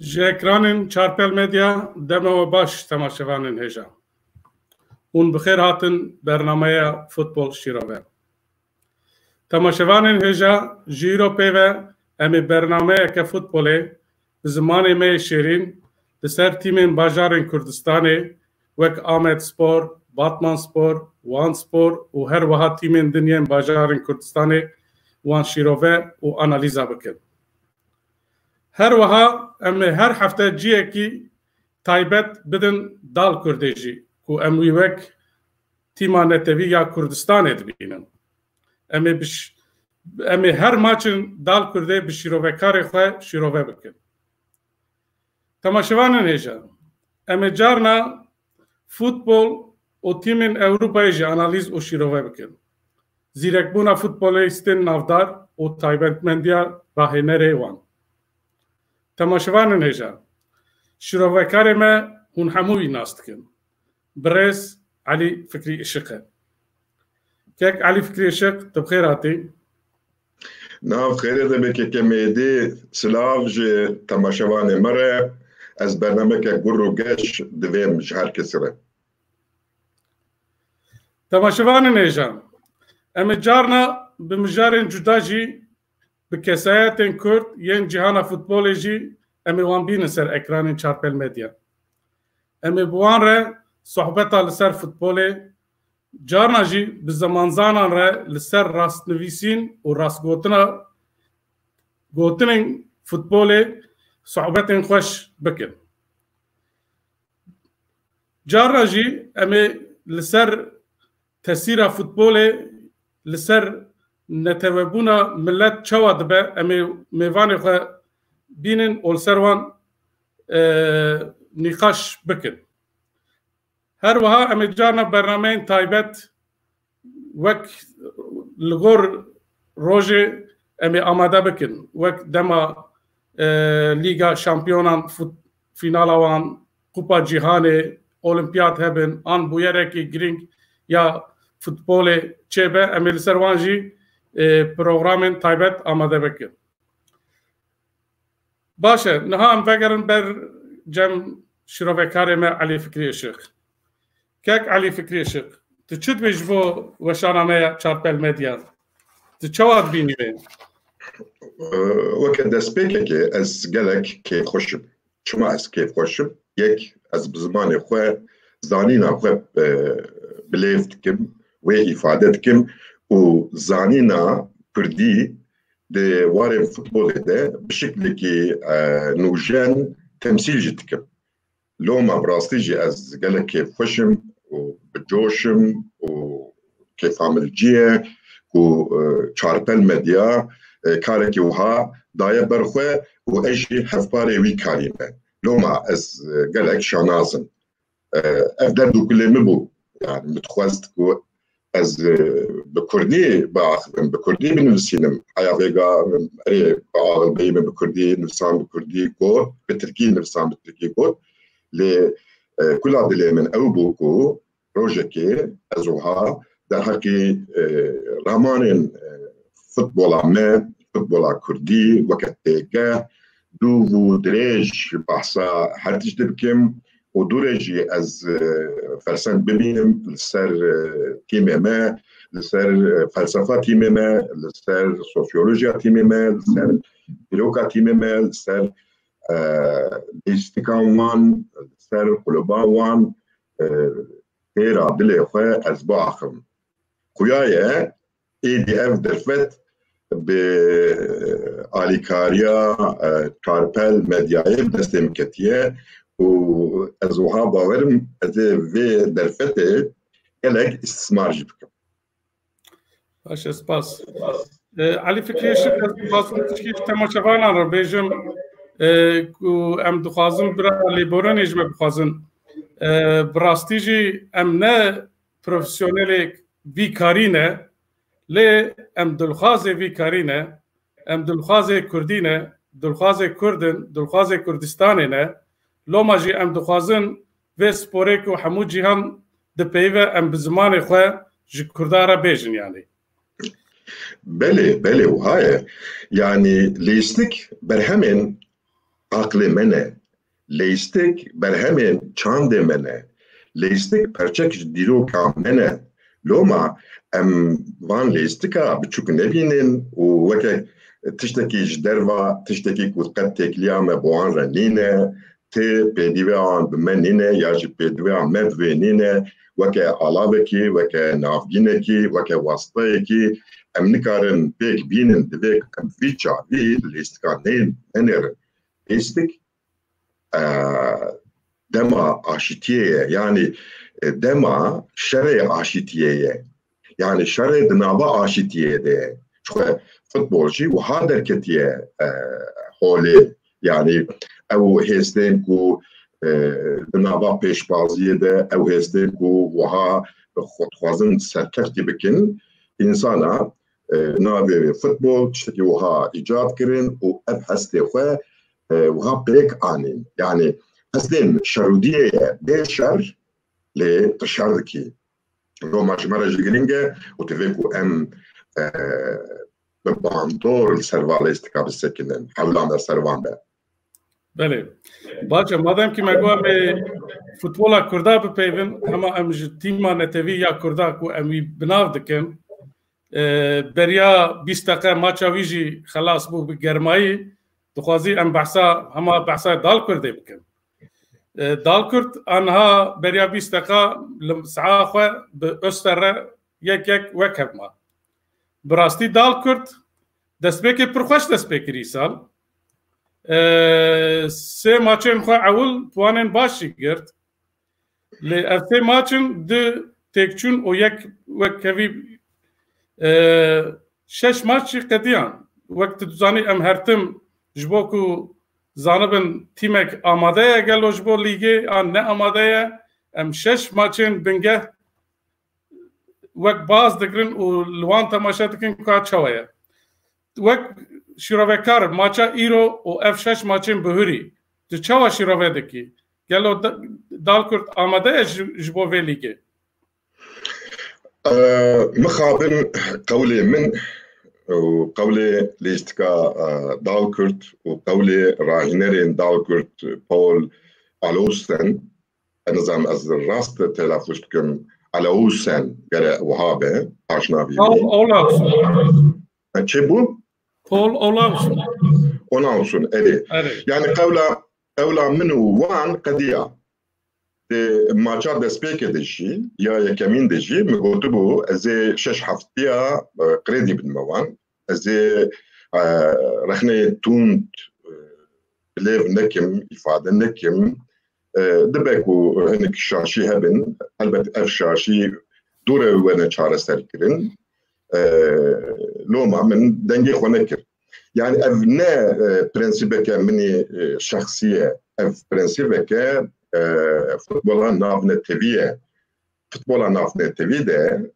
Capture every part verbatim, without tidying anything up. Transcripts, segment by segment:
Ji ekranên Çarpel Medya dema we baş temaşevanên hêja. Hûn bi xêr hatin bernameya Futbol Şîrove. Temaşevanên hêja, ji îro pê ve em ê bernameyeke futbolê bi zimanê me yê şêrîn li ser tîmên bajarên Kurdistanê wek Amedspor, Batmanspor, Wanspor û her wiha tîmên din yên bajarên Kurdistanê wan şîrove û analîza bikin. Her wiha em ê her hefte cihekî taybet bidin Dal Kurdê jî ku em wî wek tîma netewî ya Kurdistanê dibînin. Em ê bi ş-, em ê her maçin Dal Kurdê bi şîrovekarê xwe şîrove bikin. Temaşevanên hêja, em ê carna futbol û tîmên Ewropayê jî analîz û şîrove bikin. Zîrekbûna futbolîstên navdar û taybetmendiya rahênerê wan. Temaşevanên hêja, şîrovekarê me hûn hemû wî nas dikin. Birêz Elî Fikrî Işiq e. Kek Elî Fikrî Işiq, tu bi xêr hatî. Nav xêrê de be keke Mêdî, silav ji temaşevanê me re. Ez bernameke gur û geş divêm ji her kesî re. Temaşevanên hêja, em ê carna bi mijarên cuda jî bi kesayetên Kurd yên cîhana futbolê jî em ê wan bînin ser ekranên Çarpel Medya. Em ê bi wan re sohbeta li ser futbolê, carna jî bi zemanzanan re li ser rastnivîsîn û rastgotina gotinên futbolê sohbetên xweş bikin. Carna jî em ê li ser tesîra futbolê, li ser netewebûna milet çawa dibe, em ê mêvanê xwe bînin û li ser wan, e, nîqaş bikin. Her wiha em ê carna bernameyên taybet wek li gor rojê em ê amade bikin. Wek dema, e, Lîga Şampiyonan fut-, fînala wan, Kupa Cîhanê, Olimpiyat hebin, an bûyerekî girîng ya futbolê çêbe, em ê li ser wan jî, e, programên taybet amade bikin. Baş e, niha em vegerin ber cem şîrovekarê me Elî Fikrî Işiq. Kek Elî Fikrî Işiq, tu çi dibê ji bo weşanameya Çarpel Medya? Tu çawa dibînî wê? Weke destpêkekê ez gelek kêfxweş im. Çima ez kêfxweş im? Yek, ez bi zimanê xwe, zanîna xwe, e, bilêv dikim, wê îfade dikim û zanîna kurdî di warên futbolê de bi şiklekî, e, nûjen temsîl jî dikim. Loma bi rastî jî ez gelek kêfxweş im û bi coş im û kêfa min li cî ye ku, e, Çarpel Medya, e, karekî wiha daye ber xwe û ez jî hevparê wî karî me. Loma ez, e, gelek şanaz im. E, ev derd û kulê min bû. Yani min dixwest ku ez, e, bi kurdî biaxivim, bi kurdî binivîsînim. Heya vêga, erê, biaxil beyî min bi kurdî, nivisan bi kurdî got, bi tirkî nivisan bi tirkî got. Lê, e, kula dilê min ew bû ku rojekê ez wiha derheqî, e, ramanên, e, futbola me, futbola kurdî weke têgeh, dûv û dirêj behsa her tiştî bikim û dû re jî ez, e, fersend bibînim li ser, e, tîmê me, li ser, e, felsefa tîmê me, li ser sosyolojiya tîmê me, li ser dîroka tîmê me, li ser, e, lojîstîka wan, li ser kulüba wan, e, têra dilê xwe ez biaxivim. Xuya ye, êdî ev derfet bi alîkariya, e, Çarpel Medyayê bi destê min ketiye û ez wiha bawer im, ez ê vê derfetê gelek îstismar jî bikim. Baş e, spas. E, Elî Fikrî Işik, ez dixwazim tişkî ji temaşevanan re bêjim, e, ku em dixwazin bira lêboranê ji me bixwazin. E, bi rastî jî em ne profesyonelê vî karî ne, lê em dilxwazê vî karî ne, em dilxwazê kurdî ne, dilxwazê kurd in, dilxwazê Kurdistanê ne. Loma jî em dixwazin vê sporê ku hemû cîhan dipeyive, em bi zimanê xwe ji kurda re bêjin, yanî. Belê, belê, wiha ye. Yanî lîstik berhemên aqilê me ne. Leyîstik berhemên çandê me ne. Leyîstik perçek ji dîroka me ne. Loma em van leyîstika biçûk nebînin û weke tiştekî ji derva, tiştekî ku qet têkiliya me bi wan re nîne, ti pêdivê wan bi me nîne ya jî pêdivê wan me bi wê nîne, weke alavekî, weke navgînekî, weke wasitayekî em nikarin pêk bînin, divê em vî çavî leyîstika neyên, nenêrin. Leyîstik, e, dema aşîtiyê ye, yanî, e, dema şerê aşîtiyê ye. Yanî şerê di nava aşîtiyê de ye. Çixwe futbol jî wiha derketiye, e, holê. Yanî ew hêstên ku, e, di nava pêşbaziyê de, ew hêstên ku wiha xwe dixwazin serkeftî bikin, însana, e, navê wê futbol, tiştekî wiha îcad kirin û ev hestê xwe, e, wiha pêk anîn. Yanî hestên şerûdiyê ye, bê şer, lê tu şer dikî. Loma ji me re jî girîng e û divê ku em, e, bi bandor li ser va leyîstika bisekinin. Hewla me ser van be. Belê. Baş e, madem ki me got em ê futbola Kurda bipeyvin, hema em ji tîma netewî ya Kurda ku em wî bi nav dikin, e, beriya bîst deqe maça wî jî xelas bû bi germayî, dixwazî em behsa, hema behsa Dalkurdê bikin. E, Dalkurd anha beriya bîst deqa li saha xwe bi Öster re yek yek wek hev ma. Bi rastî Dalkurd destpêkê pir xweş dest pê kir îsal. E, sê maçên xwe ewil puanên baş jî girt. Lê ev sê maç in, du têkçûn û yek wek kevî, e, şeş maç jî qediyan. Wek tu dizanî em her tim ji bo ku zanibin tîmek amade ye gelo ji bo lîgê an ne amade ye, em şeş maçên bingeh wek baz digirin û li wan temaşe dikin ka çawa ye. Wek şîrovekar maça îro û ev şeş maçên bihurî, tu çawa şîrove dikî? Gelo Da-, Dalkurt amade ye ji, ji bo vê lîgê? E, mixabin qewlê min û qewlê lîstika, e, Dalkurt û qewlê rahînerên Dalkurt Paul Alausen, ez nizanim ez rast telafuz dikim, Alausen gere wiha be, paşnavî Paul wî. Olausen. E, çi bû? Paul Olausen. Olausen, erê. Erê. Yani qewla, qewla min û wan qediya. Di maça destpêkê de jî, ya yekemîn de jî, min gotibû, ez ê şeş heftiya, e, krêdî bidime wan. Ez ê, e, rexneyê tund, e, bilêv nekim, îfade nekim. E, dibe ku hinek şaşî hebin, helbet ev şaşî dûre wene çareserkirin. E, loma min dengê xwe nekir. Yani ev ne, e, prensîbeke min î, e, şexsî ye. Ev prensîbeke, e, futbola navnetewî ye. Futbola navnetewî de,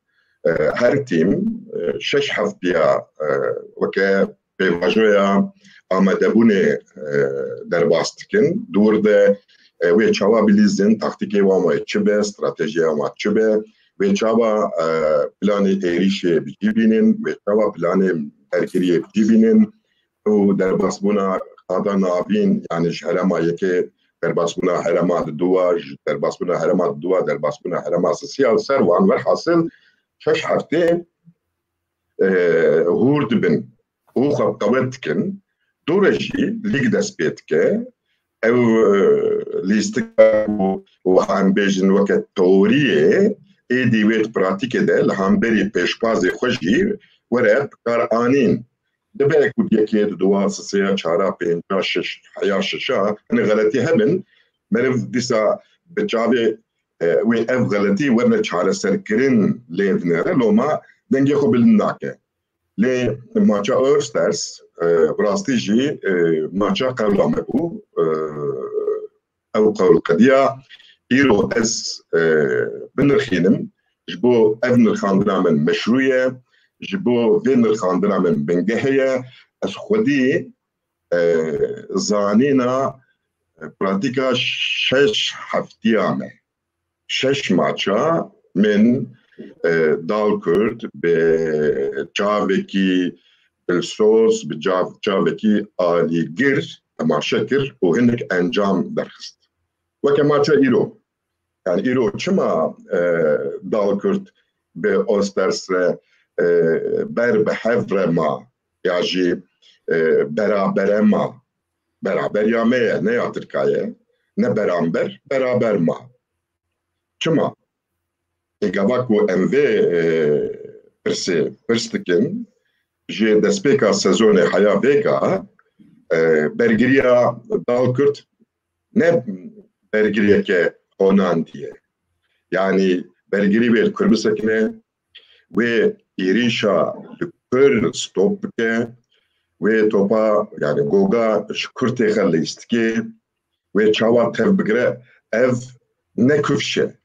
e, her tîm, e, şeş heftiya, e, weke pêvajoya amadebûnê, e, derbas dikin. Di wir de, e, wê çawa bilîzin, taktîkê wan wê çi be, stratejiya wan çi be, wê çawa, e, planê êrîşê bi cî bînin, wê çawa planê bergiriyê bi cî bînin û derbasbûna qada navîn, yani ji herêma yekê derbasbûna herêma diduwa, ji derbasbûna herêma diduwa, derbasbûna herêma sisiya li ser wan, werhasil şeş heftê, e, hûr dibin û xwe qewet dikin. Dû re jî lîg dest pê dike. Ew, e, lîstika û, û em bêjin weke teoriyê, êdî wê di pratîkê de li hemberî pêşbazê xwe jî were bi kar anîn. Dibe ku di yekê, di duwa, sisêya, çara, pênca, şeş, heya, şeşa, hinî xeletî hebin, meriv dîsa bi çavê, e, wê ev xeletî werne çareserkirin lê dinêre, loma dengê xwe bilind nake. Lê maça Örsters, e, bi rastî jî, e, maça qewla me bû. E, ew qewl qediya. Îro ez, e, binirxînim, ji bo ev nirxandina min meşrû ye, ji bo vê nirxandina min bingeh heye, ez xwedî, e, zanîna, e, pratîka şeş heftiya me. Şeş maça min, e, Dalkurd bi çavekî dilsoz, bi cav-, çavekî alîgir temaşe kir û hinek encam derxist. Weke maça îro. Yani îro çima e, Dalkurt bi Osters re e, ber bi hev re ma ya jî e, berabere ma? Beraberiya me ye, ne ya Tirka ye. Ne beramber, beraber ma. Çima? Ê gava ku em vê e, pirsê pirs dikin, ji destpêka sezonê heya vêka e, bergiriya Dalkurt ne bergiriyeke honandî ye. Yani bergirî wê li kur bisekine, wê êrîşa li kur stop bike, wê topa, yani goga ji kur têxe leyistikê, wê çawa tev bigire, ev ne kufş e.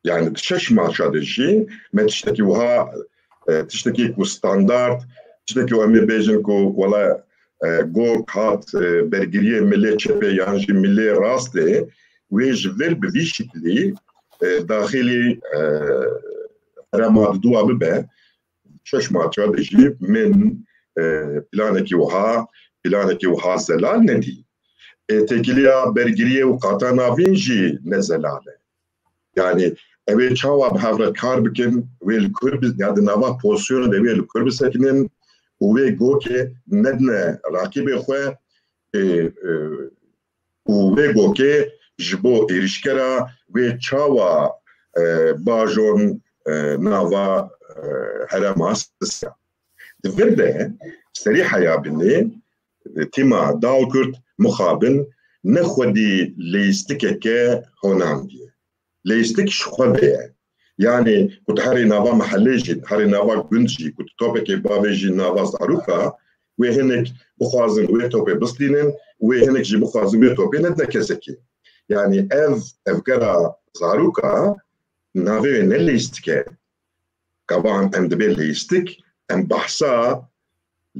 Yani di şeş maça de jî me tiştekî wiha, e, tiştekî ku standart, tiştekî ku em ê bêjin ku wela e, gog hat e, bergiriyê milê çepê yan jî milê rastê, wê ji vir bi vî şiklî e, daxilî e, herêma diduwa bibe. Şeş maça de jî min e, planekî wiha, planekî wiha zelal nedî. E, têkiliya bergiriyê û qata navîn jî ne zelal e. Yani ew ê çawa bi hev re kar bikin, wê li kur bi, ya di nava pozisyonê de wê li kur bisekinin û wê gokê nedine rakîbê xwe, e, e, û wê gokê ji bo êrîşkera wê çawa e, bajon e, nava e, herêma Sisya. Di vir de serî heya binê e, tîma Dalkurt mixabin ne xwedî leyîstikeke honandî ye. Leyîstik ji xwe ve ye. Yani ku tu herî nava mehelê jî, herî nava gund jî, ku tu topekê bavêjî nava zaroka, wê hinek bixwazin wê topê bistînin, wê hinek jî bixwazin wê topê nedine kesekî. Yani ev tevgera zaroka navê wê ne leyîstik e. Gava em dibê leyîstik, em behsa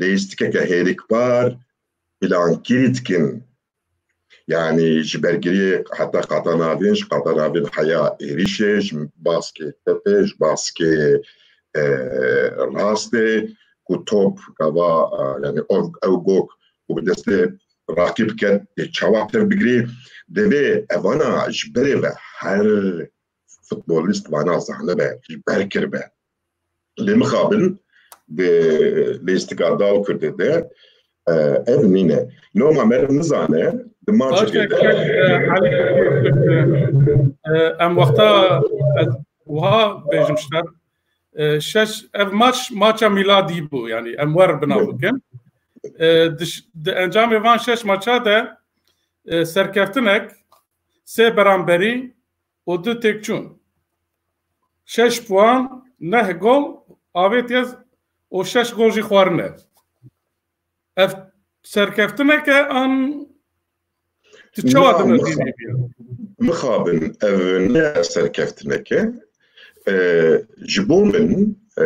leyîstikeke hêrikbar, plankirî dikin. Yani ji bergiriyê heta qata navîn, ji qata navîn heya êrîşê, ji baskê çepê, ji baskê e, rastê, ku top gava, e, yani ev, ew gok ku bi destê rakîb ket, ê çawa tev bigirî, divê evana ji berê ve her futbolîst vana zanibe, ji ber kiribe. Lê mixabin di lêstika Dalkurdê de e, ev nîne. Loma meriv nizane, di maçekê de. Em wexta ez wiha bêjim ji te. E, şeş, ev maç, maça mîladî bû, yani em wer binav bikin. E, di ş-, di encamê van şeş maça de e, serkeftinek, sê beramberî û du têkçûn. Şeş puan, neh gol avêtiye û şeş gol jî xwarine. Ev serkeftineke an tu çawa dime dînê? Mixabin, ev ne serkeftineke. E, ji bo min e,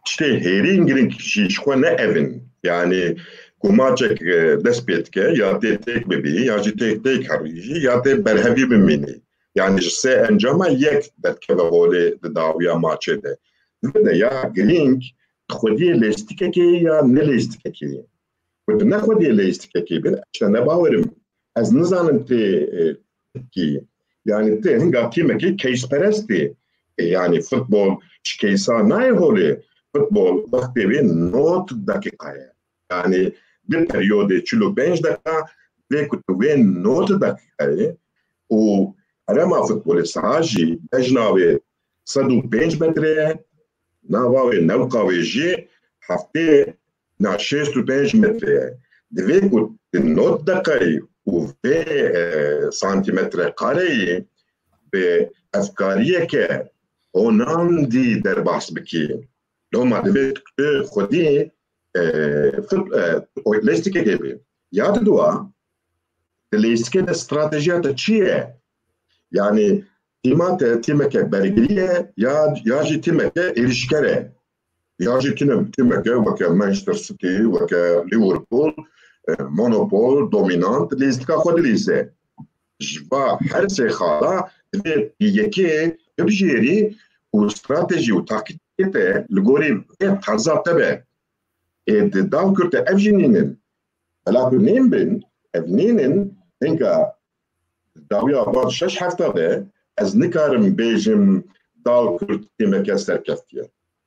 tiştê hêrîn girîng jî ji xwe ne ev in. Yani ku maçek e, dest pê dike, ya tê têk bibî, ya jî tê têk herî jî, ya tê berhevî bimînî. Yani ji sê encama yek derdikeve holê di dawiya maçê de. Vê de ya girîng xwediyê lêstikekê ya ne lêstikekê. Ku tu ne xwediyê lêstikekê bin, ez ne bawerim. Ez nizanim tê e, kî. Yani tê hinga tîmekê keysperestê. E, yani futbol ji keysa nayê holê. Futbol wextê wê not deqîqa ye. Yani di periyodê çil û pênc deqa vê ku tu wê not deqîqeyê û herêma futbolê saha jî bejna wê sed û pênc metre ye, nava wê newqa wê jî heftê na şêst û pênc metre ye. Divê ku di not deqeyê û vê e, santîmetre kareyê bi hevkariyeke honandî derbas bikî. Loma divê tu xwedî e, fut, e, lêstikekê bê. Ya diduwa, di lêstikê de stratejiya te çi ye? Yani tîma te tîmeke bergirî ye ya, ya jî tîmeke êrîşker e. Ya jî tîne, tîmeke weke Manchester City, weke Liverpool, e, monopol, dominant, lêstika xwe dilîze. Ji va her sê xala divê yekê bibijêrî û stratejî û taktîkê te li gorî vê terza te be. Ê di Dalkurt de ev jî nînin. Hela ku nêm bin, Ev nînin, hinga dawiya van şeş hefta de ez nikarim bêjim Dal Kurd tîmeke serkeftiye.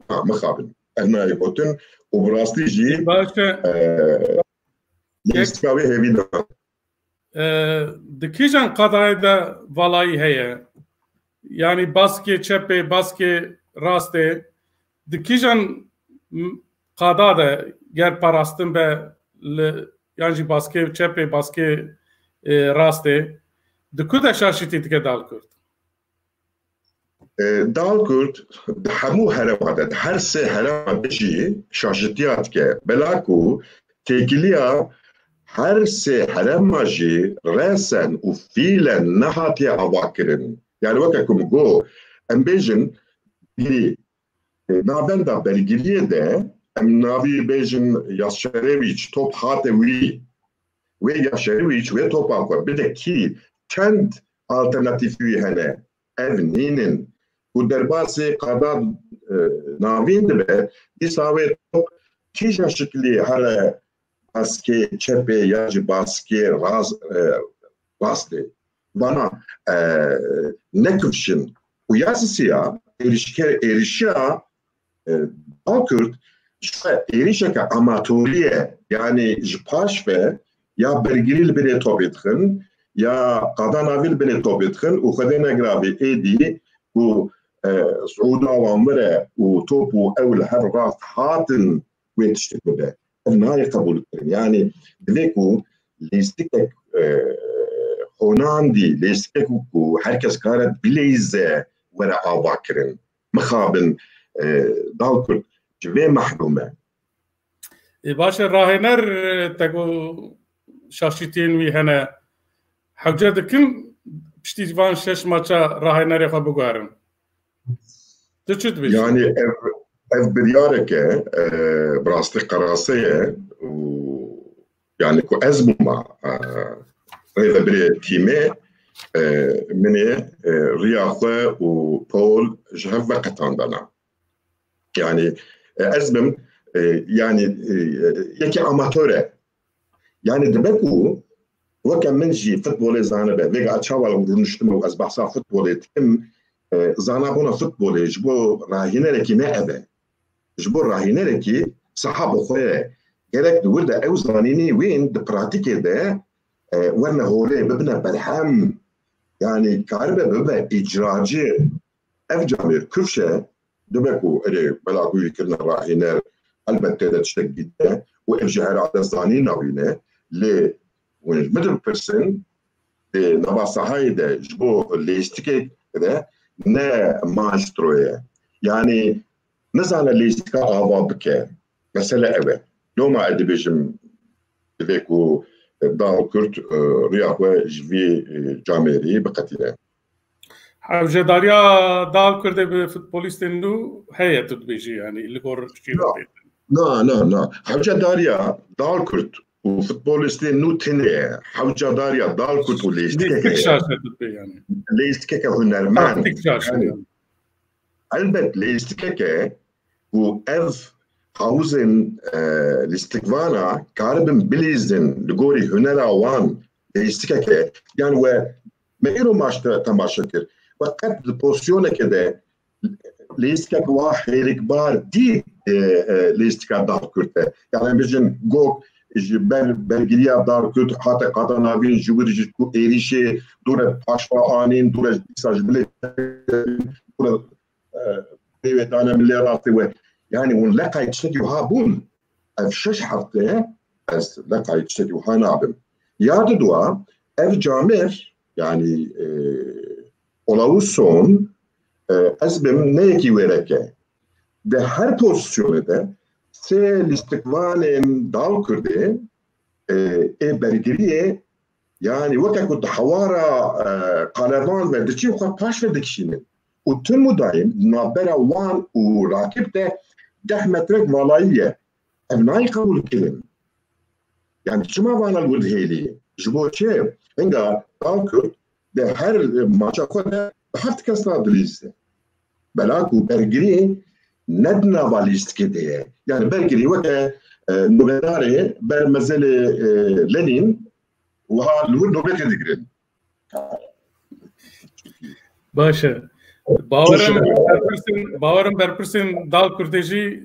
Ha, mixabin. Ev nayê gotin û bi rastî jî, Baş e. e, lîstika wê hêvî da. E, di kîjan qadayê de valayî heye? Yanî baskê çepê, baskê rastê, di kîjan m-, qada de ger parastin be li, yan jî baskê çepê, baskê, e, rastê, di ku de şaşîtî dike Dal Kurd? E, Dal Kurd di hemû herêma de, di her sê herêma de jî şaşitiya dike. Bela ku têkiliya her sê herêma jî resen û fîlen nehatiye avakirin. Yani weke ku min got, em bêjin, di, e, navenda bergiriyê de, em navî bêjin Yaşarewîç, top hate wî. Wê Yaşarewîç, wê topa xwe bide kî, çend alternatîf wî hene. Ev nînin. Ku derbasê qada, e, navîn dibe, dîsa wê top kîja şiklî here baskê çepê ya jî baskê rast, e, rastê. Vana, e, nekifşin. Û ya sisiya êrişker, êrişiya, e, Dal Kurd ji xwe êrişeke amatorî ye. Yanî ji paş ve ya bergirî li binê topê dixin, ya qada navî li binê topê dixin û Xwedê negiravî êdî ku, e, Siûda wan were û top û ew li hev rast hatin wê tiştê bibe. Ev nayê qebûlkirin. Yanî divê ku lîstikek, e, honandî, lîstikek ku her kes kare bileyze were avakirin. Mixabin, e, Dal Kurd ji vê mehrûm e. Ê, baş e, rahêner, e, te got şaşîtiyên wî hene. Hewce dikin piştî van şeş maça rahênerê xwe biguherin. Tu çi dibêjî? Yani ev, ev biryarek e, e, bi rastî qerase ye û yani ku ez bûma, e, rêvebirê tîmê, e, min ê, e, riya xwe û Paul ji hev veqetandana. Yani, e, ez bim, e, yani, e, yekî amator e. Yani dibe ku weke min jî futbolê zanibe, vêga çawa rûniştime û ez behsa futbolê dikim, e, zanabûna futbolê ji bo rahînerekî ne ev e. Ji bo rahînerekî saha bi xwe ye. Gerek di wir de ew zanînî wîn di pratîkê de, e, werne holê, bibine berhem. Yani karibe bibe îcracî. Ev camêr kifş e, dibe ku erê bela ku wî kirine rahîner, elbet tê de tiştek dîte û ev jî herhalde zanîna wî ne. Lê hûn ji min dibipirsin, di nava sahayê de ji bo lêstikê de ne maestro ye. Yani nizane lêstika ava bike. Mesele ev e. Loma ez dibêjim, divê ku Dal Kurd, e, riya xwe ji vî, e, camêrî biqetîne. Hewcedariya Dal Kurdê bi futbolîstên nû heye, tu dibêjî, yani li gor şîrokê? Na, na, na. Hewcedariya Dal Kurd û futbolîstên nû tune ye. Hewcedariya Dal Kurd û lêstikek Lêstik heye. Şaş e, tu dibê yani. Lêstikeke hunermend. Taktik şaş e Yani, yani. Elbet lêstikeke ku ev hawizên, e, lîstikvana karibin bilîzin li gorî hunera wan lêstikeke, yan we me îro maç te-, temaşe kir. We qet di pozisyoneke de lîstikek wa hêrikbar dît, e, e, lîstika Dal Kurd e. Yani em bijin Gok ji ber bergiriya Dal Kurd hate qada navîn ji wir ji ku êrîşê dûre paşva anîn, dûre dîsa ji bilê dûre, e, pê wê dane milê rastê we. Yani hûn leqay tiştekî wiha bûn. Ev şeş hefte ez leqay tiştekî wiha nabim. Ya di dua ev camêr, yani, e, Olawuson, e, ez bim ne yekî wêreke. Di her pozisyonê de sê lîstikvanên Dal Kurdê, e, ê bergiriyê, yani weke ku di hewara, e, qalevan ve diçin xwe paş ve dikişînin. Û tim û dayim navbera wan û rakib de deh metrek valayî ye. Ev nayê qebûl kirin. Yani çima vana li wir dihêlî? Ji bo çi? Hinga Dal Kurd di her maça xwe de bi heft kes re dilîze. Bela ku bergirî ne di nava lîstikê de ye. Yani bergirî weke, e, nûbedarê ber mezelê, e, Lenîn, Wiha li wir nobetê digirin. Baş e. Bawerim berpirsên, bawerim berpirsên Dal Kurdê jî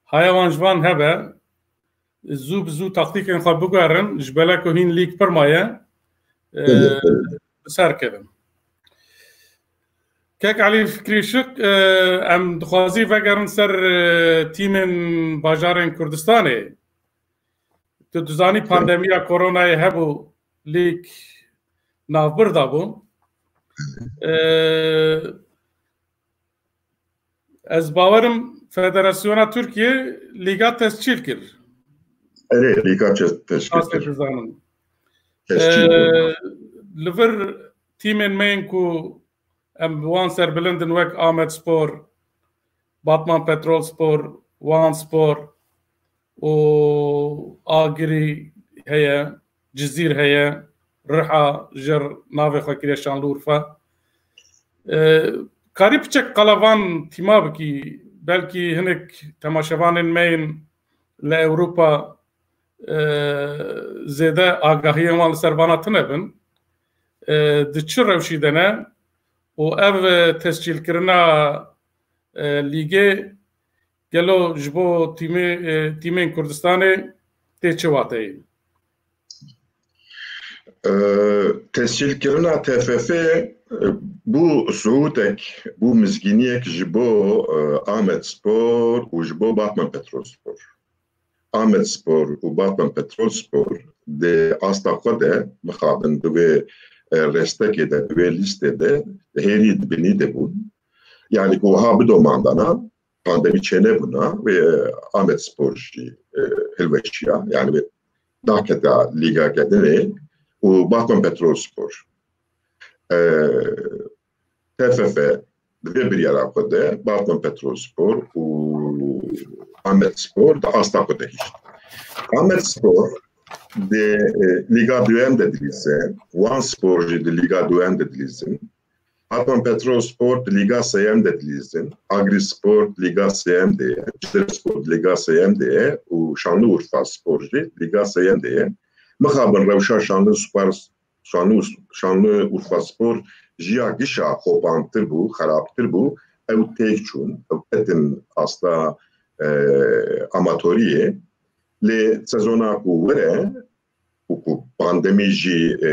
haya wan ji van hebe. Zû bi zû taktîkên xwe biguherin, ji bela ku hîn lîg pir maye, e, bi ser kevin. Kek Elî Fikrî Şik, e, em dixwazî vegerin ser, e, tîmên bajarên Kurdistanê. Tu dizanî pandemiya koronayê hebû, lîg navbir dabû. E, Ez bawerim Federasyona Tirkiye lîga tescîl kir. Erê, lîga çe-, tescîl Asê kir. Dizanim. Tescîl Ee, kir. Li vir tîmên me yên ku em bi wan serbilind in wek Amed Spor, Batman Petrol Spor, Wan Spor û Agirî heye, Cizîr heye, Riha jir navê xwe kiriye Şanlıurfa. Ee, karî piçek qala van tîma bikî, belkî hinek temaşevanên me yên li Ewropa, e, zêde agahiyên wan li ser vana tune bin. E, di çi rewşî de ne? Û ev, e, tescîlkirina, e, lîgê gelo ji bo tîmê, e, tîmên Kurdistanê tê çi wateyê? E, tescîlkirina T F F, e, bû sûtek, bû mizgîniyek ji bo, e, Amed Spor û ji bo Batman Petrol Spor. Amed Spor û Batman Petrol Spor di asta xwe de mixabin di wê, e, restekê de, di wê lîstê de hêrî di binî de bûn. Yani ku wiha bidomandana, pandemî çênebûna, wê, e, Amed Spor jî, e, hilweşiya. Yani wê daketa Lîga Kedinê û Batman Petrol Spor. E, T F F di vê biryara xwe de Batman Petrol Spor û Amed Spor di asta xwe de hişt. Amed Spor di, e, Lîga Duyem de dilîze, Wan Spor jî di Lîga Duyem de dilîzin. Batman Petrol Spor di Lîga Seyem de dilîzin, Agri Spor di Lîga Seyem de ye, Cizre Spor di Lîga Seyem de ye û Şanlıurfa Spor jî di Lîga Seyem de ye. Mixabin rewşa Şanlı Spor, Şanlı, Şanlıurfa Spor ji ya gişa xopantir bû, xerabtir bû. Ew têk çûn, ew ketin asta, e, amatoriyê. Lê sezona ku were û ku pandemî jî, e,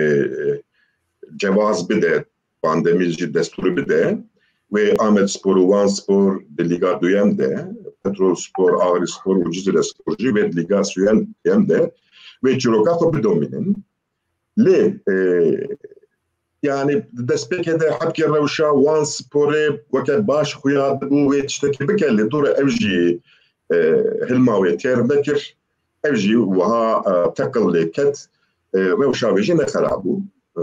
cewaz bide, pandemî jî destûr bide, wê Amed Spor û Wan Spor di Lîga Duyem de, Petrol Spor, Agri Spor û Cizre Spor jî wê di Lîga Suyem, Duyem de wê çîroka xwe bidomînin. Lê, e, yani di destpêkê de hebkê rewşa Wan Sporê weke baş xuya dibû wê tiştekê bike, lê dûre ew jî, e, hilma wê têr nekir. Ev jî wiha, e, teqil lê ket, e, rewşa wê jî ne xera bû. E,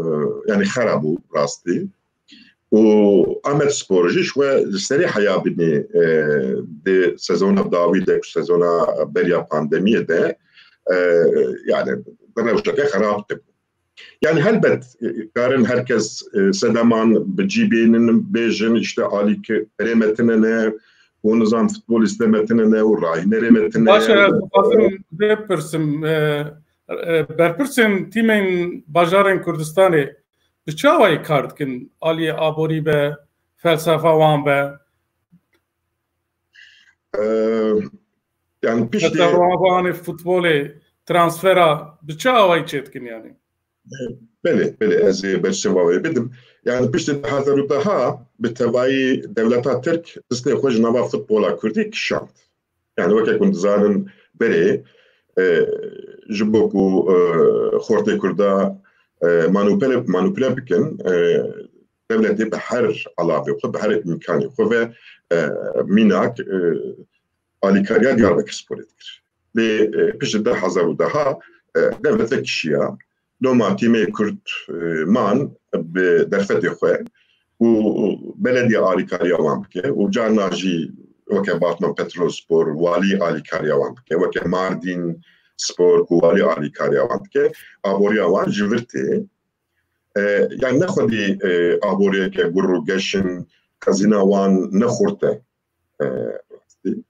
yani xera bû rastî. Û Amed Spor jî ji xwe ji serî heya binî, e, di sezona dawî de, ku sezona beriya pandemiyê de, e, yani bi rewşeke xerab tibû. Yani helbet, e, karin herkes, e, sedeman bi cî bînin, bêjin, işte alîkirê me tine ne, û nizam futbolîstê me tine ne, û rahînerê me tine. Baş e, ez dixwazim bipirsim, e, e, berpirsên tîmên bajarên Kurdistanê bi çi awayî kar dikin? Aliyê aborî be, felsefa wan be? E, yani piştî... Mesela wan futbolê, transfera bi çi awayî çêdikin yani? Belê, belê, ez ê bersiva wê bidim. Yani piştî du hezar û deh bi tevayî dewleta Tirk destê xwe ji nava futbola Kurdî kişand. Yani weke ku dizanin berê, e, ji bo ku, e, xortê Kurda, e, manupule, manupule bikin, e, dewletê bi her alavê xwe, bi her îmkanê xwe ve, e, mînak, e, alîkariya Diyarbekir Sporê dikir. Lê, e, piştî du hezar û deh, e, dewlet vekişiya. Loma tîmê Kurd, e, man bi derfetê xwe û belediye alîkariya wan bike û carna jî weke Batman Petrol Spor, walî alîkariya wan bike, weke Mardin Spor ku walî alîkariya wan dike, aboriya wan ji vir tê. E, yani ne xwedî, e, aboriyeke gur û geş in, qezîna wan ne xurt e. E, rastî.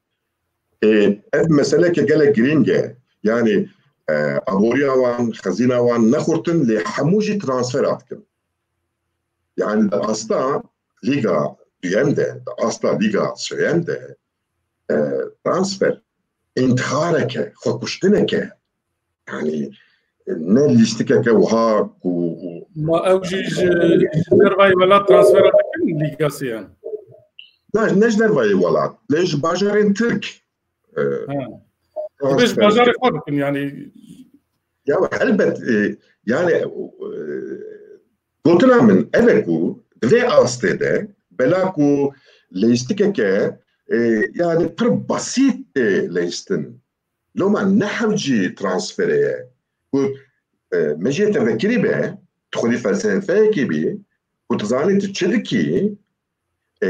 E, ev meseleke gelek girîng e. Yani e, aboriya wan, xezîna wan ne xurtin, lê hemû jî transfera dikin. Yani di asta Lîga Duyem de, di asta Lîga Sêyem de, e, transfer, întihareke, xwekuştineke, yani ne lîstikeke wiha ku Ma ew jî ji, ji dervayî welat transfera dikin Lîga Sêyem? Na, ne ji dervayî welat, lê ji bajarên Tirk, e, Ha. Dibe ji transfer bajarê dikin. Xwe dikin, yani. Ya, helbet, e, yani, e, gotina min ev e ku di vê astê de bela ku leyistikeke, e, yani pir basît tê leyistin. Loma ne hewcî transferê ye. Ku, e, me jê te vekirî be, tu xwedî felsefeyekî bî, ku tu zanî tu çi dikî, e,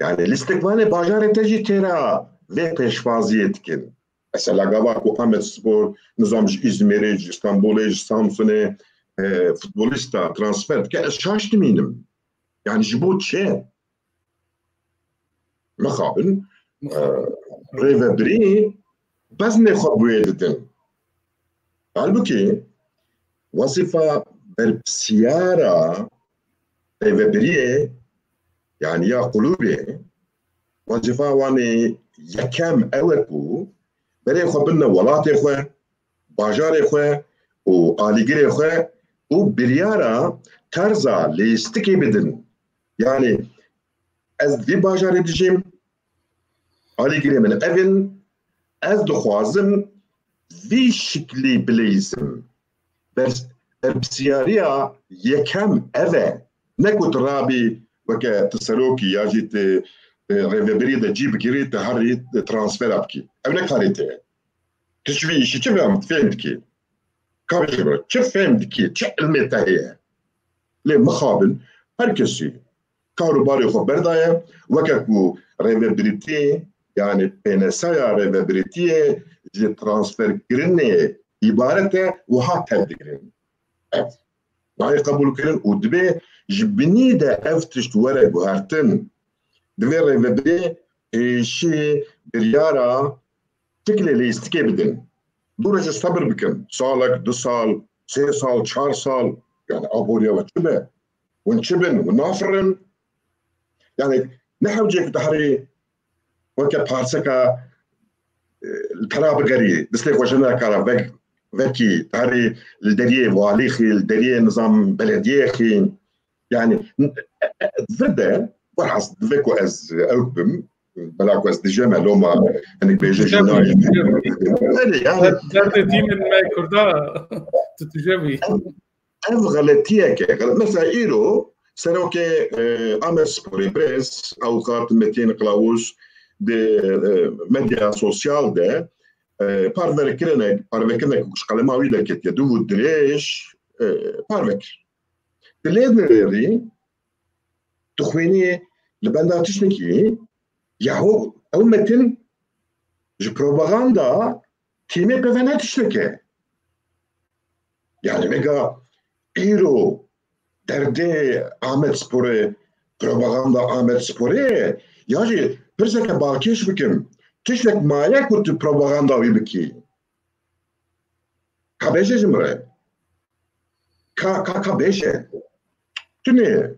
yani lîstikvanê bajarê te jî têra vê pêşwaziyê dikin. Mesela gava ku Amed Spor, nizam ji Îzmîrê, ji Îstanbulê, ji Samsunê, e, futbolîsta transfer dike, ez şaş dimînim. Yani ji bo çi? Mixabin, e, rêvebirî beznê xwe bi wê didin. Halbukî wezîfa berpirsiyara rêvebiriyê, yani ya kulûbê, wezîfa wan ê yekem ew e ku berê xwe bidine welatê xwe, bajarê xwe û alîgirê xwe û biryara terza leyistikê bidin. Yani ez di vî bajarê dijîm, alîgirê min ev in, ez dixwazim vî şiklî bileyîsim. Ber-, berpirsiyariya yekem ev e. Ne ku tu rabî weke tu serokî ya jî tu, e, rêvebirî de cî bigirî, tu herî transfera bikî. Ev ne karê te ye. Tu ji vî îşî çi fêm, fêm dikî? Ka bêje bira, çi fêm dikî? Çi ilmê te heye? Lê mixabin her kesî kar û barê xwe berdaye, weke ku rêvebirîtî, yani pênesaya rêvebirîtiyê ji transferkirinê îbaret e, wiha tev digirin. Ev nayê qebûlkirin û dibê ji binî de ev tişt were guhertin. Divê rêvebirê pêşî biryara şiklê leyîstikê bidin. Dûre ji sebir bikin. Salek, du sal, sê sal, çar sal. Yani aboriya we çi be? Hûn çi bin? Hûn nafirin? Yani ne hewcek di herî weke parseka, e, li tera bigerî, distê xwe ji nekara vek-, vekî, di herî li deriyê walî xî, li deriyê nizam belediyê xî. Yani, n-, e, e, vir de, welhas, divê ku ez ew bim, bela ku ez dijeme loma, hinek bêje jî nayê. Erê, yani. Derdê tîmên me Kurda, tu tije bî. Ev, ev xeletiyeke, xelet-, mesela îro, serokê, e, Amed Sporê, birêz, avukat Metin Kılavuz, di, e, medya sosyal de, e, parvekirine, parvekirine ku ji qelema wî derketiye, du û dirêj, e, parve kir. Di lê derê dixwînî li benda tiştekî, yahu ew metin ji propaganda tîmê peve ne tiştek e. Yani vêga îro derdê Amed Sporê, propaganda Amed Sporê ye, ya jî pirseke balkêş bikim, tiştek maye ku tu propaganda wî bikî? Ka bêje ji min re. Ka, ka, ka bêje. Tune.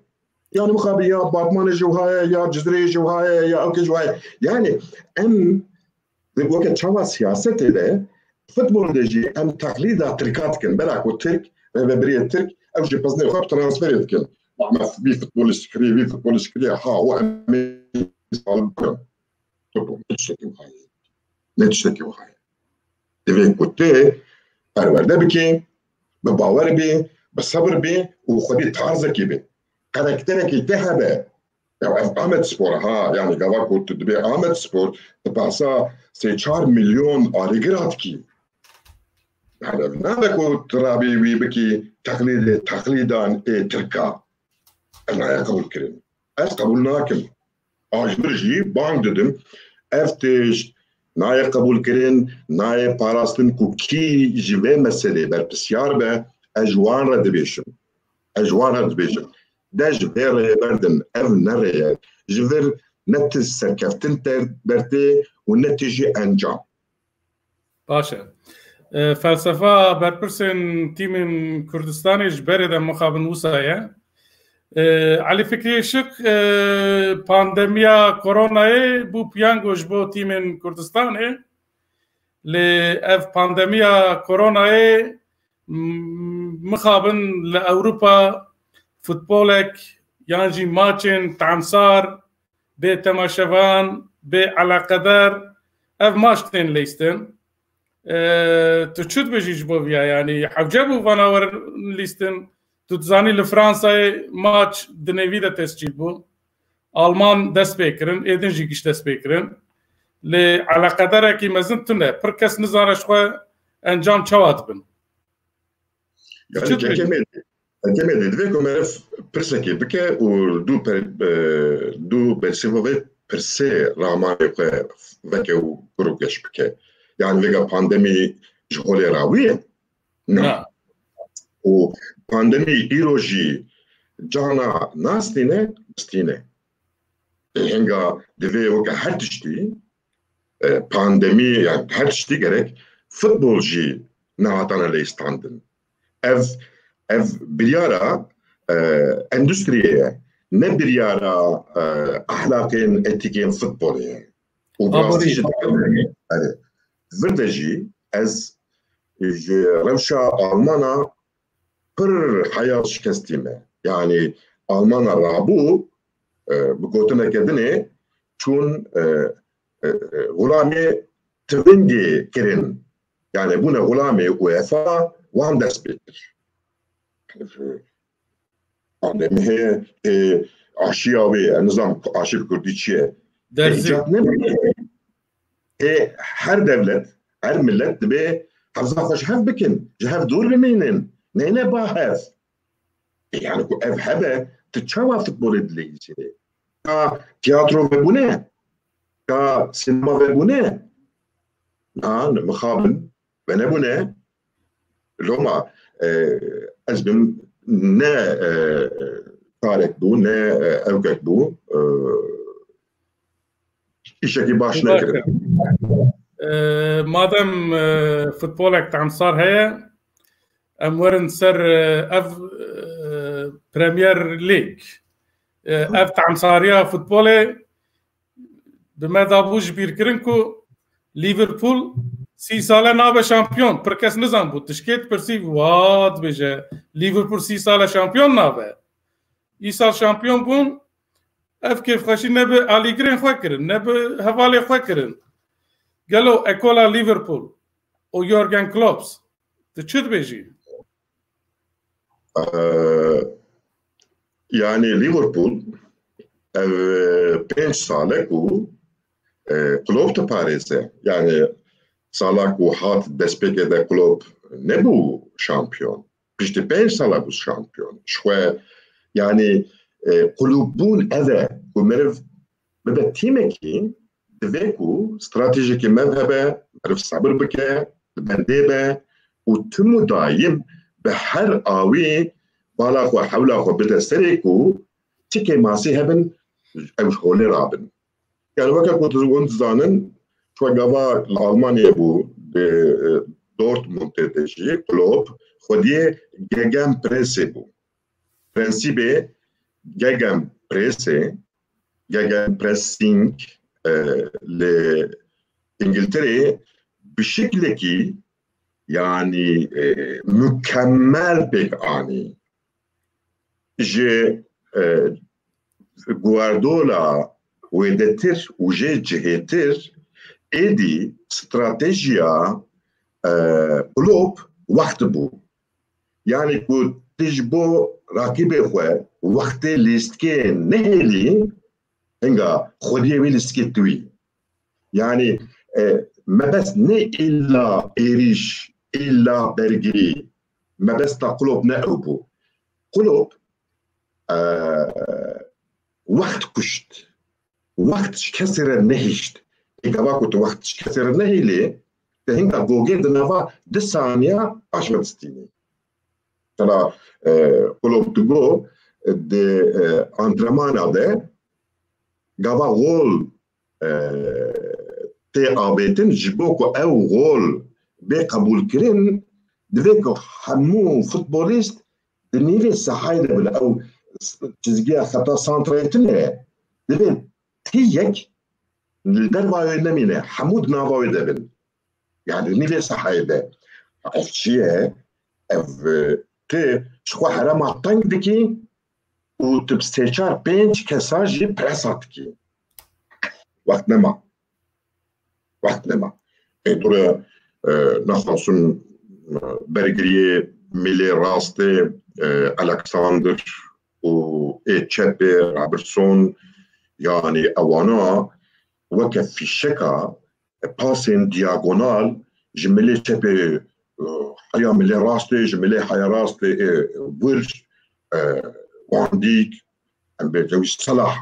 Yani mixabin ya Batmanê ji wiha ye, ya Cizirê ji wiha ye, ya ewkê ji wiha ye. Yani em weke çawa siyasetê de, futbol de jî em teqlîda Tirka dikin. Bela ku Tirk, rêvebiriyê Tirk, ew jî pezinê xwe bi transferê dikin. Ama vî futbolîst kiriye, vî futbolîst kiriye, ha, o em ê sal bikin. Futbol ne tiştekî wiha ye. Ne tiştekî wiha ye. Divê ku tu perwerde bikî, bi bawer bî, bi sebir bî û xwedî tarzekî bî. Karakterekî te hebe. Ya ev Amed Spor ha, yani gava ku tu dibê Amed Spor, tu pasa sê çar milyon alîgira dikî. Yani ev nabe ku tu rabî wî bikî teqlîdê teqlîdan ê Tirka. Ev nayê qebûl kirin. Ez qebûl nakim. A ji vir jî bang didim. Ev tişt nayê qebûlkirin, nayê parastin ku kî ji vê meselê berpisyar be, ez ji wan re dibêjim. Ez ji wan re dibêjim. De ji vê rêye berdin, ev ne rê ye. Ji vir ne ti serkeftin ter-, bertê û ne ti jî encam. Baş e. E, felsefa berpirsên tîmên Kurdistanê ji berê de mixabin wisa ye. E, Elî Fikrî Işık, e, pandemiya koronayê bû piyango ji bo tîmên Kurdistanê. Lê ev pandemiya koronayê, m-, mixabin li Ewropa futbolek yan jî maçên temsar bê temaşevan, bê eleqeder, ev maç tên lîstin. E, tu çi dibêjî ji bo viya? Yanî hewce bû vana werin lîstin. Tu dizanî li Fransayê maç di nêvî de tescîl bû. Alman dest pê kirin, êdin jî giş dest pê kirin. Lê eleqederekî mezin tune. Pir kes nizane ji xwe encam çawa dibin. Yanî Çi dibêjî? Kekemê, Kekemê dê divê ku meriv pirsekê bike û du per-, e, du bersîva vê pirsê ramanê xwe veke û kur û geş bike. Yanî vêga pandemî ji holê rawî ye? Na. Na. Û pandemî îro jî cana nastîne, bistîne. Hinga divê weke her tiştî, e, pandemî, yani her tiştî gerek futbol jî nehatane leyistandin. Ev, ev biryara, e, endustriyê ye. Ne biryara, e, ahlakên, etîkên futbolê ye. Û bi rastî jî dikim. Erê. Vir de jî ez ji rewşa Almana pir heya şikestî me. Yanî Almana rabû, e, bi gotineke dinê çûn, e, e, e, xulamê tivingê kirin. Yanî bûne xulamê UEFA, wan dest pê kir. Pandemî heye, e, aşiya wê, ez nizam aşî bi kurdî çi ye? Derzî. Îcat nebûye. Ê, her dewlet, her millet dibê hevza xwe ji hev bikin, ji hev dûr bimînin. Neyne ba hev. Ê, yani ku ev hebe, tu çawa futbolê dileyîzînê? Ka tiyatro vebûne? Ka sinema vebûne? Na, mixabin, venebûne. Loma, e, ez bim ne, e, karek bû, ne, e, ewkek bû. E, Îşekî baş nekirin. E, madem, e, futbolek temsar heye, em werin ser, e, ev, e, Premier League. E, ev temsariya futbolê bi me dabû ji bîrkirin ku Liverpool sî sale nabe şampiyon. Pir kes nizanbû. Tişkê dipirsî, wa dibêje, Liverpool sî sale şampiyon nabe. Îsal şampiyon bûn, ev kêfxweşî ne bi alîgirên xwe kirin, ne bi hevalê xwe kirin. Gelo ekola Liverpool û Jurgen Klopp, tu çi dibêjî? Eee, yani Liverpool ev pênc sale ku, e, Klopp diparêze. Yani sala ku hat destpêkê de Klopp nebû şampiyon. Piştî pênc sala bû şampiyon. Ji xwe, yani, e, qulûbûn ev e ku meriv bibe tîmekî, divê ku stratejiyekî me hebe, meriv sebir bike, li bendê be û tim û dayim bi her awî bala xwe, hewla xwe bide serê ku çi kêmasî hebin, ew ji holê rabin. Yani weke ku hûn dizanin, çi gava li Almanyayê bû, di, e, Dortmundê de jî Klopp xwediyê Gegenpressê bû. Prensîbê Gegenpressê, Gegenpressing, e, li Îngiltereyê bi şiklekî, yani, e, mukemmel pêk anî. Ji, e, Guardiola wêdetir û jê cihêtir, êdî stratejiya, e, Klopp wext bû. Yani ku tu ji bo rakîbê xwe wextê lîstikê nehêlî, hinga xwediyê wê lîstikê tu yî. Yani, e, mebest ne îlla êrîş, îlla bergirî. Mebesta Klopp ne ew bû. Klopp, e, wext kuşt. Wext ji kesê re nehişt. Ê gava ku tu wext ji kesê re nehêlê, te hinga gogê di nava du saniya paş ve distînî. Mesela, e, Klopp digo, e, di, e, antrenmana de gava gol, e, tê avêtin, ji bo ku ew gol bê qebûlkirin, divê ku hemû futbolîst di nîvê sahayê de bin. Ew çizgiya xeta santrayê tune ye. Divê tî yek li derva wê nemîne. Hemû di nava wê de bin. Yani nîvê sahayê de. Ev çi ye? Ev, e, tu ji xwe herema teng dikî û tu bi sê çar pênc kesa jî presa dikî. Wext nema. Wext nema. Ê dure, e, nexasim, e, bergiriyê milê rastê, e, Alexander û ê çepê Robertson, yani ewana weke fîşeka, e, pasên diagonal ji milê çepê, e, heya milê rastê, ji milê heya rastê, e, wir, e, Van Dijk, em bê Salah,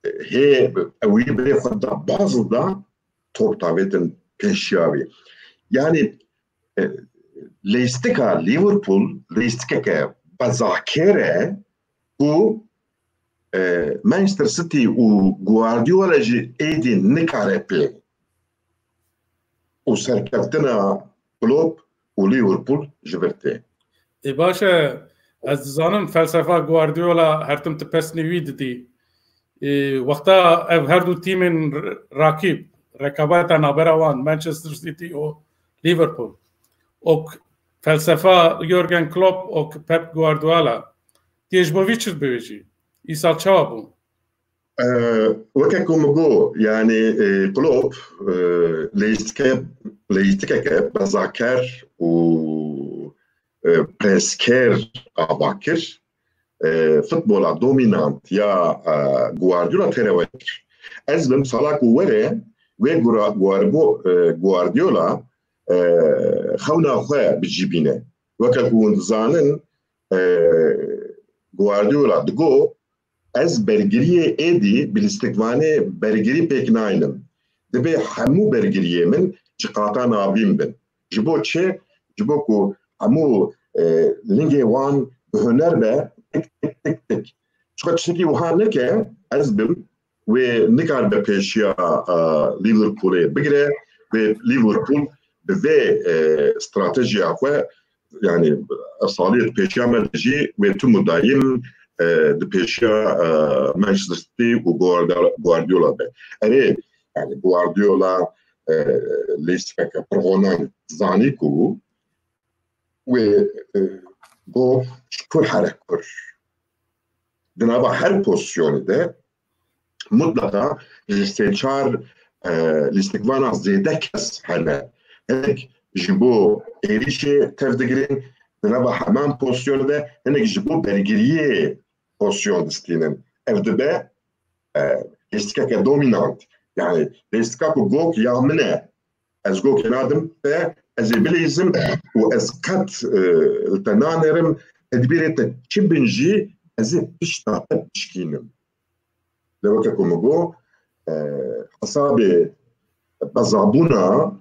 e, hê ewî birê xwe da baz da top tavêtin pêşiya wî. Yani, e, lêstika Liverpool, lêstikeke bezakêr e ku, e, Manchester City û Guardiola jî êdî nikare pê û serkeftina Klopp û Liverpool ji vir tê. Ê baş e, ez dizanim felsefa Guardiola her tim tu pesnî wî didî. Ê, wexta ev her du tîmên r-, rakîb, rekabeta nabera wan, Manchester City û Liverpool, û k-, felsefa Jurgen Klopp û k-, Pep Guardiola, tu yê ji bo vî çi dibêjî? Îsal çawa bû? E, weke ku min got, yani, e, Klopp, e, leyîstike-, leyîstikeke bezaker û, e, preskêr ava kir. E, futbola dominant ya, e, Guardiola têre wekir. Ez bim sala ku were wê Gura-, Guarbo-, e, Guardiola, e, xewna xwe bi cî bîne. Weke ku hûn dizanin, e, Guardiola digo, ez bergiriyê êdî bi lîstikvanê bergirî pêk naynim. Divê hemû bergiriyê min ji qata navîn bin. Ji bo çi? Ji bo ku hemû, e, lingê wan bi huner be, tik, tik, tik, tik. Çiqa tiştekî wiha neke, ez bim, wê nikaribe pêşiya, e, Liverpoolê bigire, wê Liverpool bi vê, e, stratejiya xwe, yani, saliyê di pêşiya me de jî wê tim û dayim, e, di pêşiya, e, Manchester City û Guardiola, Guardiola be. Erê, yani Guardiola, e, lêstikeke pir honang zanî ku wê, e, go ji kur here kur. Di nava her pozisyonê de mutlaka ji sê çar, e, lîstikvana zêde kes hene. Hinek ji bo êrîşê tev digirin, di nava heman pozisyonê de, hinek ji bo bergiriyê pozisyon distînin. Ev dibe, e, lîstikeke dominant. Yani lîstika ku gok ya min e, ez gokê nadim te, ez ê bileyzim û ez qet, e, li te nanêrim, tedbîrê te çi bin jî ez ê pişta te pişkînim. Lê weke ku min got, e, hesabê bezabûna,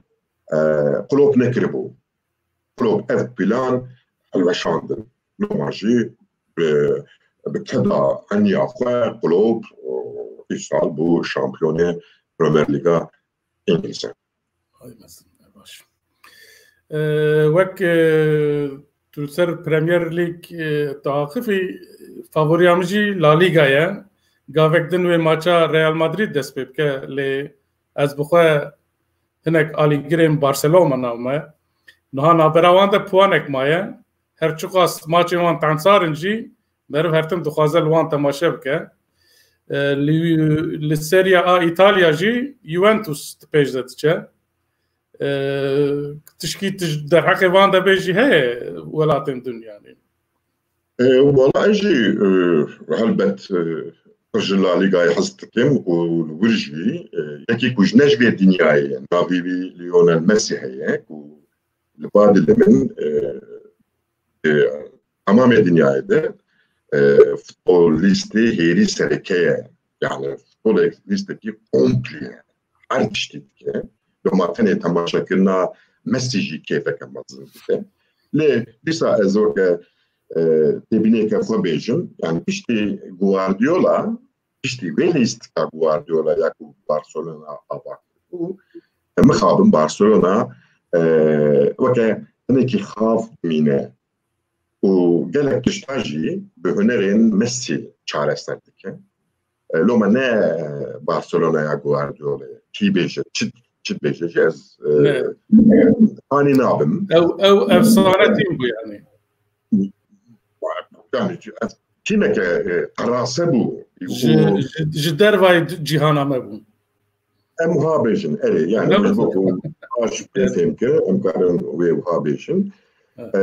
e, Klopp nekiribû. Klopp ev plan hilweşandin. Loma jî bi, bi keda eniya xwe Klopp, e, îsal bû şampiyonê Premier Lîga Îngilîzê. Hay mezin, baş. E, wek, e, tu li ser Premier League, e, diaxifî, favoriya min jî La Liga ye. Gavek din wê maça Real Madrid dest pê bike, lê ez bi xwe hinek alîgirên Barcelona nav me. Niha navbera wan de puanek maye. Her çiqas maçên wan temsar in jî, meriv her tim dixwaze li wan temaşe bike. E, li, li Serie A Îtalya jî Juventus di pêş de diçe. E, tişkî tij-, derheqê van de bê jî heye welatên din yanî. E, wala ez jî, e, helbet, e, pir ji La Lîgayê hez dikim û li wir jî, e, yekî ku ji ne ji vê dinyayê ye, navê wî Lionel Messi heye ku li ba dilê min, e, e, temamê dinyayê de, e, futbolîstê hêrî sereke ye. Yani futbolîstekî komplî ye. Her tiştî dike. Loma tenê temaşekirina Messi jî kêfeke mezin dike. Lê dîsa ez weke, e, têbîneke xwe bêjim. Yani piştî Guardiola, piştî vê lîstika Guardiola ya ku Barcelona ava kir bû, mixabin Barcelona E, weke hinekî xav dimîne û gelek tişta jî bi hunerên Messi çareser dike. E, loma ne Barcelona'ya Guardiola, kî bêje, çi, çi bêje jî ez, e, Ne. Anî nabim. Ew, ew efsane tîm bû yani. Yani, tîmeke, e, qerase bû. Ji, ji, ji dervayê cîhana me bû. Em wiha bêjin, erê, yani, Ne? Ji bo ku baş fêm kir, em karin wê wiha bêjin. Evet. E,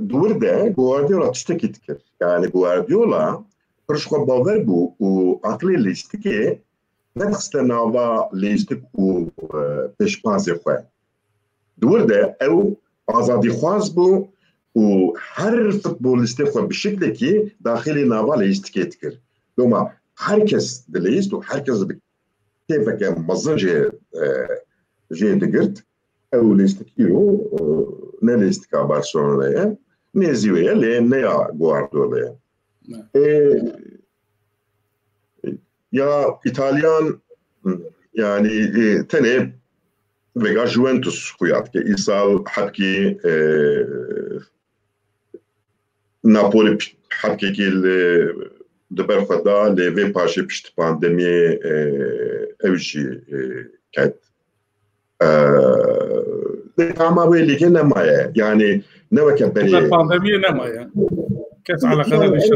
di wir de Guardiola tiştekî dikir. Yani, Guardiola pir ji xwe bawer bû û aqilê lîstikê nedixiste nava lîstik û, e, pêşbazê xwe. Di wir de ew azadîxwaz bû û her futbolîstê xwe bi şiklekî daxilî nava lîstikê dikir. Loma her kes dilîst û her kes bi kêfeke mezin jê, e, jê digirt. Ew lîstik îro, e, ne lîstika Barcelona'yê, nêzî wê ye, lê ne ya Guardiola'yê. Ne. E, ya Îtalyan, yani, e, tenê vega Juventus xuya dike. Îsal hebkî, e, Napoli pi-, hebkekî li, di ber xwe da, lê vê paşê piştî pandemiyê, e, ew jî, e, ket. E, lê tahma wê lîgê nemaye. Yani ne weke berê. Bi pandemiyê nemaye. Kes eleqe Yani, nedîşe.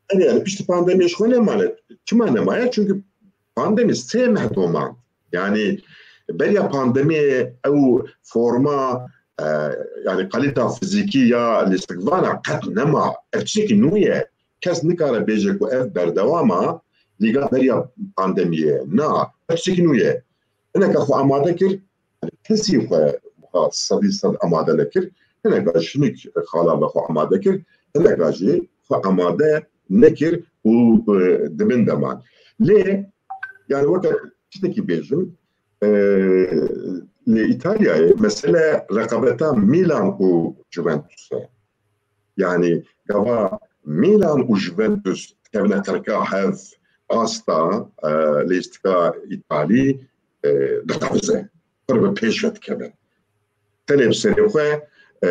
Evet, yani piştî pandemiyê ji xwe nemaye. Çima nemaye? Çünkü pandemî sê meh doman. Yani beriya pandemiyê ew forma, e, yani kalîta fizîkî ya lîstikvana qet nema. Ev tiştekî nû ye. Kes nikare bêje ku ev berdewama lîga beriya pandemiyê. Na, ev tiştekî nû ye. Hineka xwe amade kir, kesî xwe wiha sedî sed amade nekir. Hineka ji hinek xala ve xwe amade kir. Hineka jî xwe amade nekir û, e, di bin de man. Lê, yani weke tiştekî bêjim, e, li Îtalyayê mesele reqabeta Milan û Juventus e. Yani gava Milan û Juventus kevine qirka hev asta, e, lîstika Îtalî, e, diqefize. Pir bi pêş ve dikeve. Tenê bi serê xwe, e,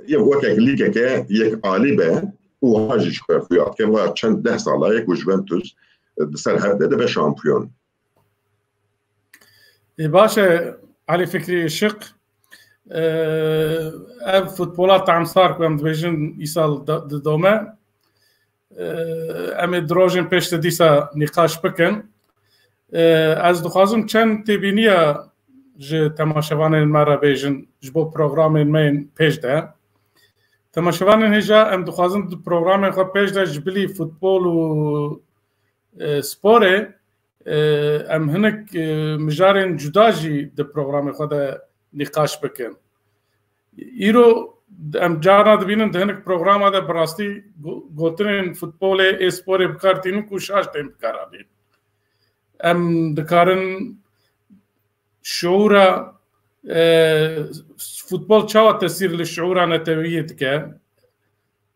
yek wekek lîgeke yek alî be û wiha jî ji xwe xuya dike. Va çend deh sala ye ku Juventus, e, di ser hev de dibe şampiyon. Ê, baş e, Elî Fikrî Işiq. E, ev futbola tamsar ku em dibêjin îsal da-, didome. E, em ê di rojên pêş de dîsa nîqaş bikin. E, ez dixwazim çend têbîniya ji temaşevanên me re bêjin, ji bo programên me yên pêş de. Temaşevanên hêja, em dixwazin di programên xwe pêş de ji bilî futbol û, e, sporê, e, em hinek, e, mijarên cuda jî di programê xwe de nîqaş bikin. Îro em carna dibînin di hinek programa de bi rastî go-, gotinên futbolê ê sporê bi kar tînin ku şaş tên bikaranîn. Em dikarin şiûra, e, futbol çawa tesîr li şiûra neteweyî dike?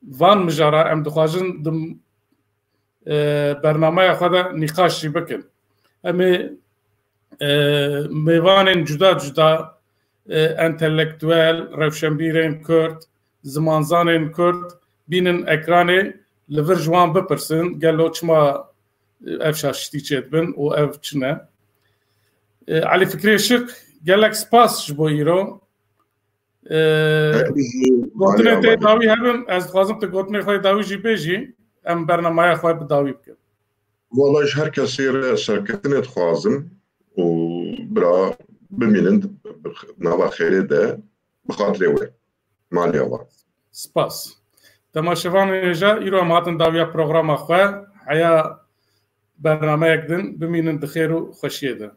Van mijara em dixwazin di, e, bernameya xwe de nîqaş jî bikin. Em ê, e, mêvanên cuda cuda, e, entelektuel, rewşenbîrên Kurd, zimanzanên Kurd bînin ekranê, li vir ji wan bipirsin, gelo çima, e, ev şaştî çêdibin û ev çi ne? E, Elî Fikrê Şik, gelek spas ji bo îro. E, Her bizi gotinên te Alî dawî hebin, ez dixwazim tu gotinê xwe dawî jî bêjî, em bernameya xwe bi dawî bikin. Wala ji her kesî re serketinê dixwazim û bira bimînin nava xêrê de bi xatirê we. Malê ava. Spas. Temaşevanên hêja, îro em hatin dawiya programa xwe. Heya bernameyek din, bimînin di xêr û xweşiyê de.